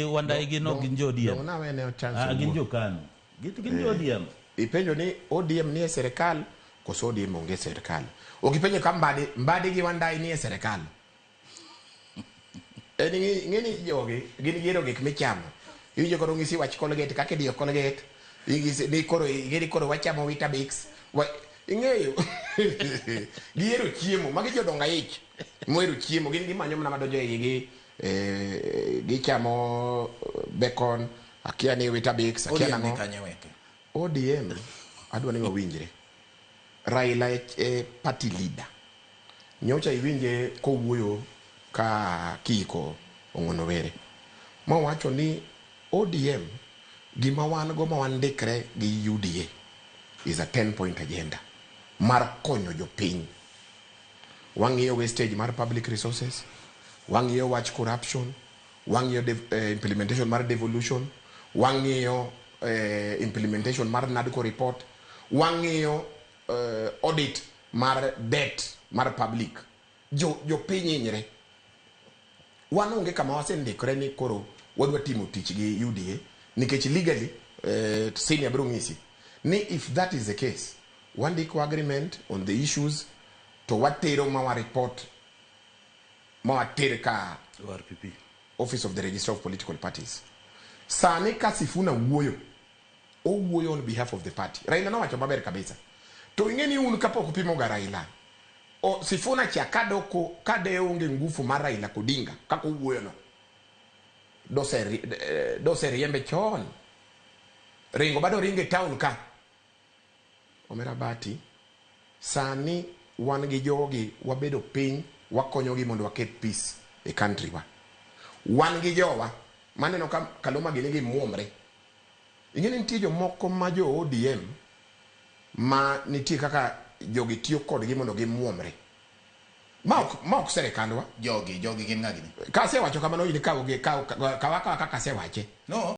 Wandayi gin ok gin jo ODM. Dong' nawene chance Ah, gin owuo. jo KANU. Gin jo ODM. Ipenjo ni ODM nie sirikal koso ODM onge e sirikal. Ok ipenjo ka Mbadi, Mbadi gi Wandayi nie sirikal. En ing'e ni jogi gin gihero gik michamo. Iwinjo koro ng'isi wach Colgate kaka idiyo Colgate. Ing'isi ni koro ing'e ni koro wachamo Weetabix. Ing'eyo. Gihero chiemo. Magi jodongo aich mohero chiemo. Gin gimanyo mana madonjo e igi. Gichamo bacon, akia ni Weetabix, akia ODM ni nang'o. kanye weke? ODM adwa ni wawinjre. Raila e party leader. Nyocha iwinje kowuoyo ka kiiko Ong'ondo Were. Mowacho ni ODM gima wan go ma wandikre gi UDA is a 10 point agenda mar konyo jopiny. Wang'iyo wastage mar public resources, wang'iyo wach corruption, wang'iyo implementation mar devolution, wang'iyo implementation mar NADCO report, wang'iyo audit mar debt mar public. Jopiny hinyre. Wan onge kama wasendikre ni koro wadwa timo tich gi UDA nikech legally senior biro ng'isi ni if that is the case wandiko agreement on the issues to watero ma wa report ma water ka ORPP. Office of the Registrar of Political Parties. Sani ka Sifuna wuoyo, owuoyo on behalf of the party. Raila nowacho maber kabisa. To ing'e ni un kapok upimo ga Raila, o, Sifuna cha kadoko kade onge ngufu mar Raila Odinga kaka owuoyo no, dose riembe chon. Ringo bado ringo e town ka. Omera Bati, sani wan gi jogi wabedo piny wakonyogi mondo waket peace e country wa. Wan gi jowa maneno ka Kaluma gini gimuomre. Ing'e ni nitie jomoko ma jo ODM ma nitie kaka jogi tiyo kodgi mondo gimuomre. Ma ok sirikandwa. Jogi gin ng'a gini? Kasewacho kamano in kaw kaw kawa kawa kaka asewache. No.